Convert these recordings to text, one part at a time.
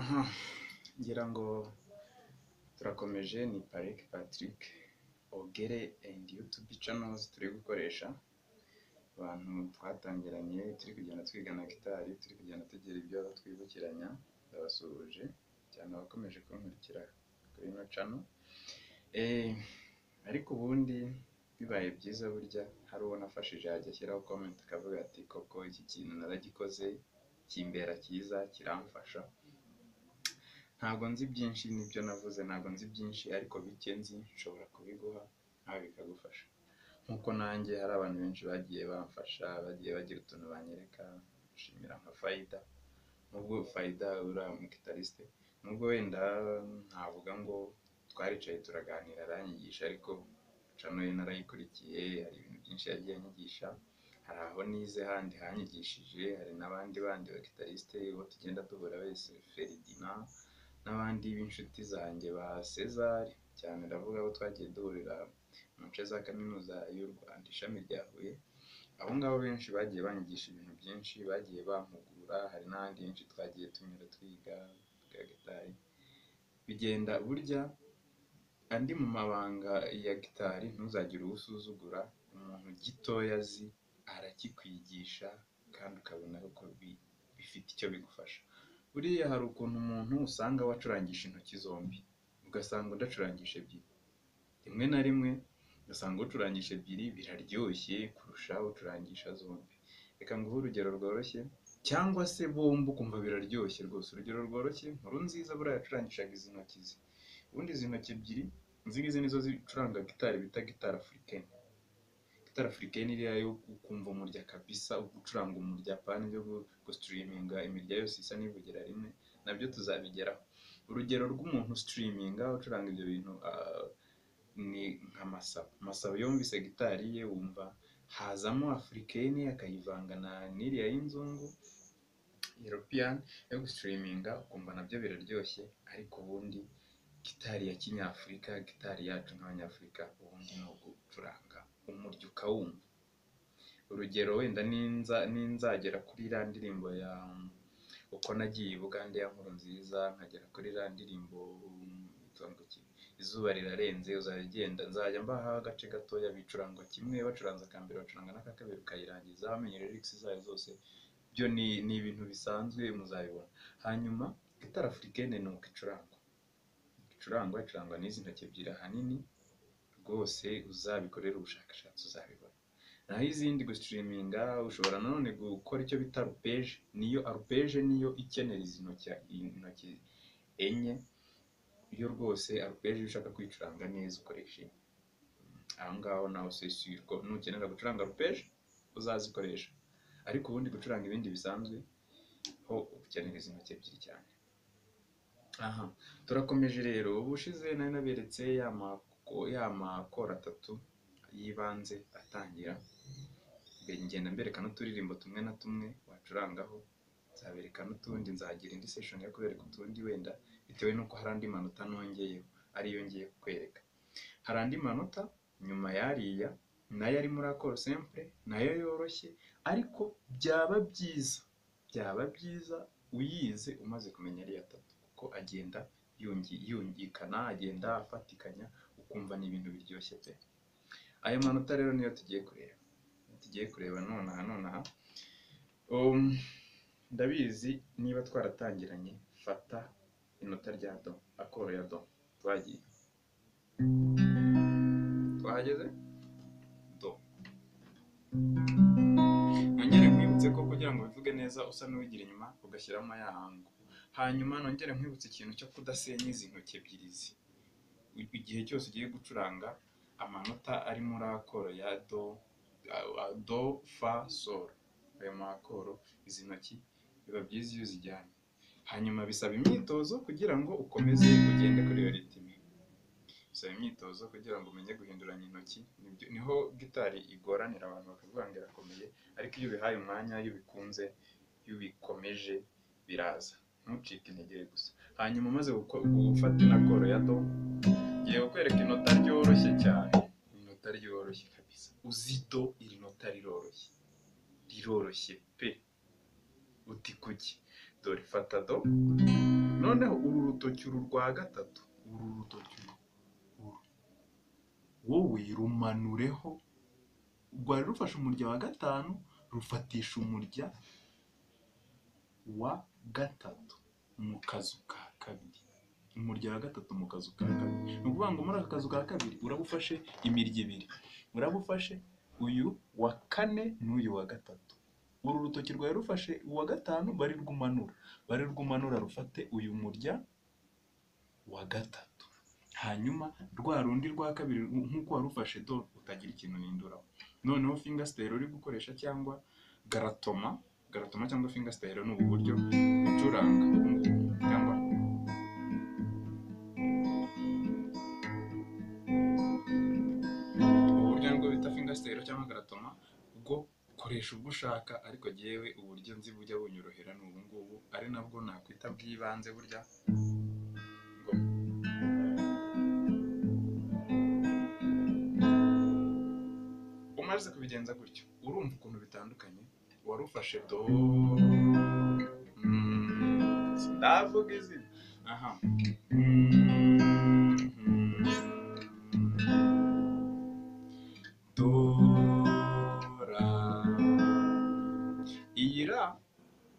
Aha ngira ngo turakomeje, ni Parike Patrick Ogere and YouTube channels turi gukoresha. Abantu twatangiranye turi kugenda twigana gitari, turi kugenda tugira ibyo twibukiranya, ndabasuhuje cyane abakomeje kunkurikira kuri ino channel. Ariko ubundi bibaye byiza burya hari uwo nafashije yajya ashyiraho comment akavuga ati koko iki kintu naragikoze kimbera cyiza kiramfasha. Ntabwo nzi byinshi, nibyo navuze, ntabwo nzi byinshi, ariko bike nzi nshobora kubiguha nawe bikagufasha. Nkuko nanjye hari abantu benshi bagiye bamfasha, bagiye bagira utuntu banyereka, nshimira nka Faida. Nubwo Faida uriya mugitariste, nubwo wenda ntavuga ngo twaricaye turaganira aranyigisha, ariko channel ye narayikurikiye, hari ibintu byinshi yagiye anyigisha, hari aho nize handi hanyigishije, hari n'abandi bandi bagitariste uwo tugenda duhura wese, Ferdinand n'abandi b'inshuti zanjye ba César, cyane ndavuga abo twagiye duhurira mu nce za kaminuza y'u Rwanda ishami rya Huye. Abo ngabo benshi bagiye banyigisha ibintu byinshi, bagiye bampugura, hari n'ahandi henshi twagiye tunyura twiga bwa gitari. Bigenda burya andi mu mabanga ya gitari, ntuzagire uwo usuzugura, umuntu gitoya azi arakikwigisha kandi ukabona ko bifite icyo bigufasha. Buriya hari ukuntu umuntu usanga wacurangisha intoki zombi, ugasanga udacurangisha ebyiri. Rimwe na rimwe ugasanga ucurangisha ebyiri biraryoshye kurusha ucurangisha zombi. Reka nguhe urugero rworoshye, cyangwa se bombi ukumva biraryoshye rwose. Urugero rworoshye, Nkurunziza buriya yacurangishaga izi ntoki ze. Ubundi izi ntoki ebyiri, izi ngizi nizo zicuranga gitari bita gitari africaine. Gitari africaine iriya yo ukumva umurya kabisa, gucuranga umurya apana ibyo gustreaminga imirya yose isa n'ivugira rimwe, nabyo tuzabigeraho. Urugero rw'umuntu streaminga ucuranga ibyo bintu ni nka Masabo. Masabo iyo wumvise gitari ye wumva hazamo africaine akayivanga na n'iriya y'inzungu European yo gustreaminga, ukumva nabyo biraryoshye. Ariko ubundi gitari ya kinyafurika, gitari yacu nk'abanyafurika, ubundi ni ugucuranga umurya ukawumva. Urugero wenda ninzagera kuri iriya ndirimbo ya uko nagiye i Bugande ya Nkurunziza, nkagera kuri iriya ndirimbo izuba rirarenze, uzajya ugenda nzajya mbaha agace gatoya bicurangwa kimwe, bacuranze akambere bacuranga n'aka kabiri ukayirangiza bamenye lyrics zayo zose. Byo ni ibintu bisanzwe muzabibona. Hanyuma gitari africaine ni uko icurangwa, icurangwa n'izi ntoki ebyiri ahanini, rwose uzabikorera ubushakashatsi uzabibona. Naho izindi gustreaminga ushobora nanone gukora icyo bita arpège, niyo arpège niyo ikenera izi ntoki enye. Iyo rwose arpège iyo ushaka kwicuranga neza ukoresha enye. Aho ngaho nawe c'est ko nukenera gucuranga arpège uzazikoresha, ariko ubundi gucuranga ibindi bisanzwe ho ukenera izi ntoki ebyiri cyane. Aha turakomeje rero. Ubushize nari naberetse ya makoro atatu y'ibanze atangira, ngenda mbereka n'uturirimbo tumwe na tumwe wacurangaho, nzabereka n'utundi, nzagira indi session yo kubereka utundi wenda bitewe n'uko hari andi manota nongeyeho ariyo ngiye kukwereka. Hari andi manota nyuma yariya nayo ari muri accord simple, nayo yoroshye, ariko byaba byiza uyize umaze kumenya ariya atatu, kuko agenda yungikana, agenda afatikanya, ukumva ni ibintu biryoshye pe. Ayo manota rero niyo tugiye kureba, nonaha. Ndabizi niba twaratangiranye, fata inota rya do, akoro ya do. Twagiye, twahageze do. Nongere nkwibutse ko kugira ngo bivuge neza usa n'uwigira inyuma ugashyiramo ya hango. Hanyuma nongere nkwibutse ikintu cyo kudasenya izi ntoki ebyiri izi. Igihe cyose ugiye gucuranga amanota ari muri akoro ya do, do, fa, sol, ayo makoro, izi ntoki biba byiza iyo uzijyanye. Hanyuma bisaba imyitozo kugira ngo ukomeze ugende kuri iyo ritime, bisaba imyitozo kugira ngo umenye guhinduranya intoki. Niho gitari igoranira abantu bakavuga ngo irakomeye, ariko iyo ubihaye umwanya, iyo ubikunze, iyo ubikomeje biraza, ntucike intege gusa. Hanyuma umaze gufata inakoro ya do, ngiye kukwereka inota ryoroshye cyane, inota ryoroshye kabisa. Uzi do, iri nota riroroshye, riroroshye pe. Uti kuki? Dore fata do, noneho Noneho uru rutoki uru rwa gatatu, uru rutoki uru wowe rumanureho, rwari rufashe umurya wa gatanu, rufatisha umurya wa gatatu mu kazu ka kabiri. Umurya wa gatatu mu kazu ka kabiri. Ni ukuvuga ngo muri aka kazu ka kabiri uraba ufashe imirya ibiri, uraba ufashe uyu wa kane n'uyu wa gatatu. Uru rutoki rwari rufashe uwa gatanu bari rwumanura, bari rwumanura rufate uyu murya wa gatatu. Hanyuma rwa rundi rwa kabiri nk'uko warufashe do utagira ikintu uhinduraho. Noneho fingerstyle uri gukoresha cyangwa garatoma, garatoma cyangwa fingerstyle ni ubu buryo ucuranga ubu ngubu cyangwa ubu buryo nibwo bita fingerstyle cyangwa garatoma, ubwo koresha ubwo ushaka, ariko jyewe uburyo nzi bujya bunyorohera ni ubu ngubu, ari nabwo nakwita bw'ibanze burya. Umaze kubigenza gutyo urumva ukuntu bitandukanye. Wari ufashe do, sindavuga izina, aha, do, ra. Iyi ra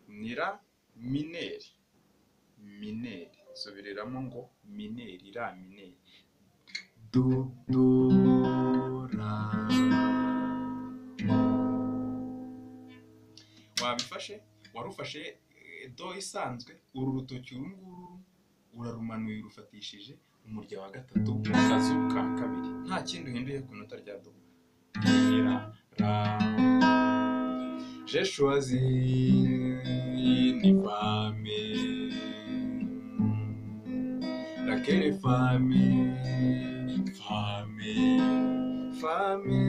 ni ra mineri, mineri, subiriramo ngo mineri, ra mineri, do, do, ra. Wabifashe, warufashe do isanzwe, uru rutoki uru nguru urarumanuye urufatishije umurya wa gatatu mu kazu ka kabiri, nta kindi uhinduye ku nota rya do. Ra, ra. J'ai choisi une femme, laquelle femme, femme, femme,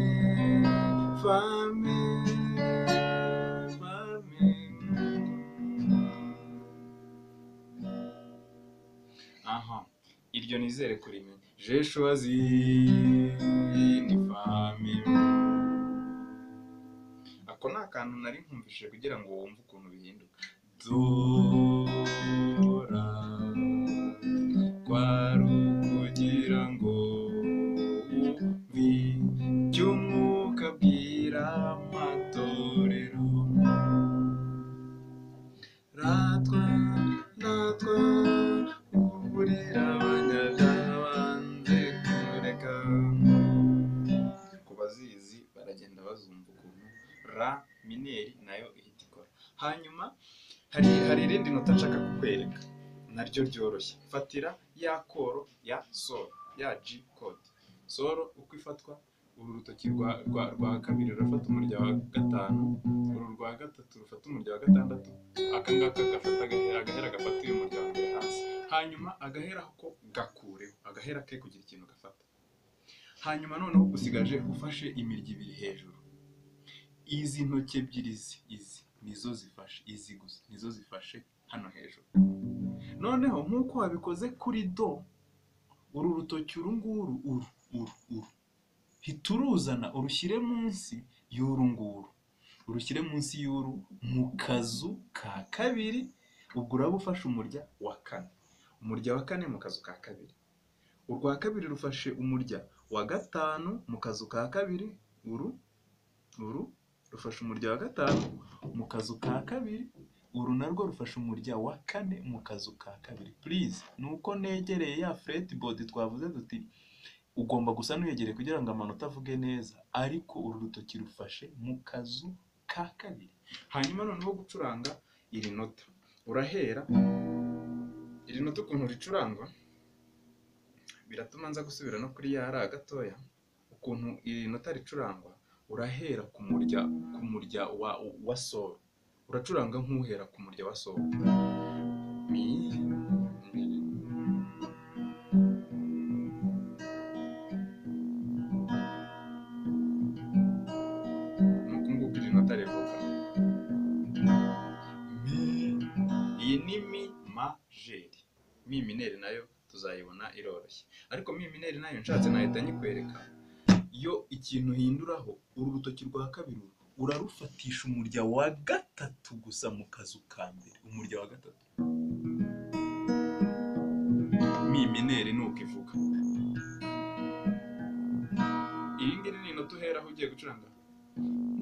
femme. Aha, iryo nizere kurimenya. J'ai choisi une femme. Ako ni akantu nari nkumvishije kugira ngo wumve ukuntu bihinduka. Do, ra, kwari ukugira ngo wumve icyo umwuka abwira amatorero. Ratwa, ratwa, uburira abanyabyaha banze kureka. Ku bazizi baragenda bazumva ukuntu ra mineri nayo ihita ikora. Hanyuma hari irindi nota nshaka kukwereka naryo ryoroshye. Fatira ya koro ya sol, ya G chord. Sol uko ifatwa, uru rutoki rwa kabiri rurafata umurya wa gatanu, uru rwa gatatu rufata umurya wa gatandatu, aka ngaka gafata agahera, agahera gafata uyu murya wa mbere hasi. Hanyuma agahera ko gakureho, agahera ke kugira ikintu gafata. Hanyuma noneho usigaje ufashe imirya ibiri hejuru. Izi ntoki ebyiri izi nizo zifashe, izi gusa nizo zifashe hano hejuru. Noneho nk'uko wabikoze kuri do, uru rutoki uru nguru uru uru uru hita uruzana urushyire munsi y'uru nguru, urushyire munsi y'uru mu kazu ka kabiri. Ubwo uraba ufashe umurya wa kane, umurya wa kane mu kazu ka kabiri. Urwa kabiri rufashe umurya wa gatanu mu kazu ka kabiri, uru uru rufashe umurya wa gatanu mu kazu ka kabiri, uru narwo rufashe umurya wa kane mu kazu ka kabiri. Please, nuko negereye ya fretboard twavuze duti ugomba gusa n'uyegereye kugira ngo amanota avuge neza, ariko uru rutoki rufashe mu kazu ka kabiri. Hanyuma noneho gucuranga iri nota, urahera iri nota ukuntu ricurangwa biratuma nza gusubira no kuri ya ra gatoya. Ukuntu iri nota ricurangwa, urahera ku murya wa sol, uracuranga nk'uhera ku murya wa sol. Mi, mi. Nuko nguko iri nota rivuga. Mi. Iyi ni mi majeri. Mi mineri nayo tuzayibona iroroshye, ariko mi mineri nayo nshatse nahita nyikwereka. Yo ikintu uhinduraho, uru rutoki rwa kabiri urarufatisha umurya wa gatatu gusa mu kazu ka mbere, umurya wa gatatu. Mi mineur ni uko ivuga. Iri ngiri ni inota uheraho ugiye gucuranga.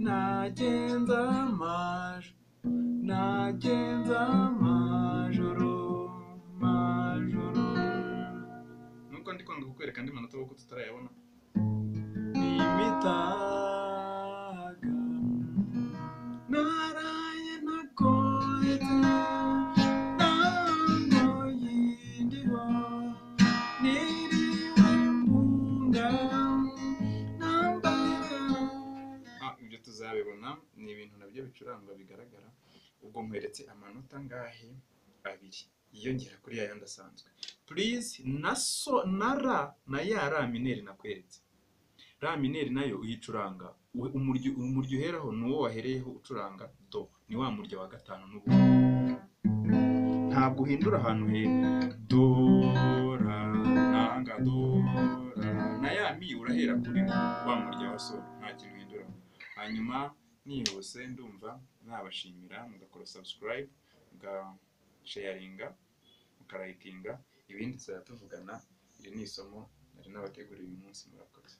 Nagenza amajoro, nagenza amajoro, majoro. Nuko ndi kwanga kukwereka andi manota kuko tutarayabona. Imitaga naraye nakohetse nangoyindiho niriwe mpunga nambara. Ibyo tuzabibona, ni ibintu nabyo bicurangwa bigaragara. Ubwo nkweretse amanota angahe? Abiri yiyongera kuri ya yandi asanzwe. Please, na so na ra na ya ra mineur nakweretse. Ra mineur nayo uyicuranga umuryo uheraho ni uwo wahereyeho ucuranga do, ni wa murya wa gatanu n'ubundi. Ntabwo uhindura ahantu hera do ra nanga do ra na ya mi, urahera kuri wa murya wa sol, nta kintu uhinduraho. Hanyuma nihuse ndumva nabashimira mugakora subscribe, mugasharinga, mukarayikinga, ibindi tuzajya tuvugana. Iri ni isomo nari nabateguriye uyu munsi, murakoze.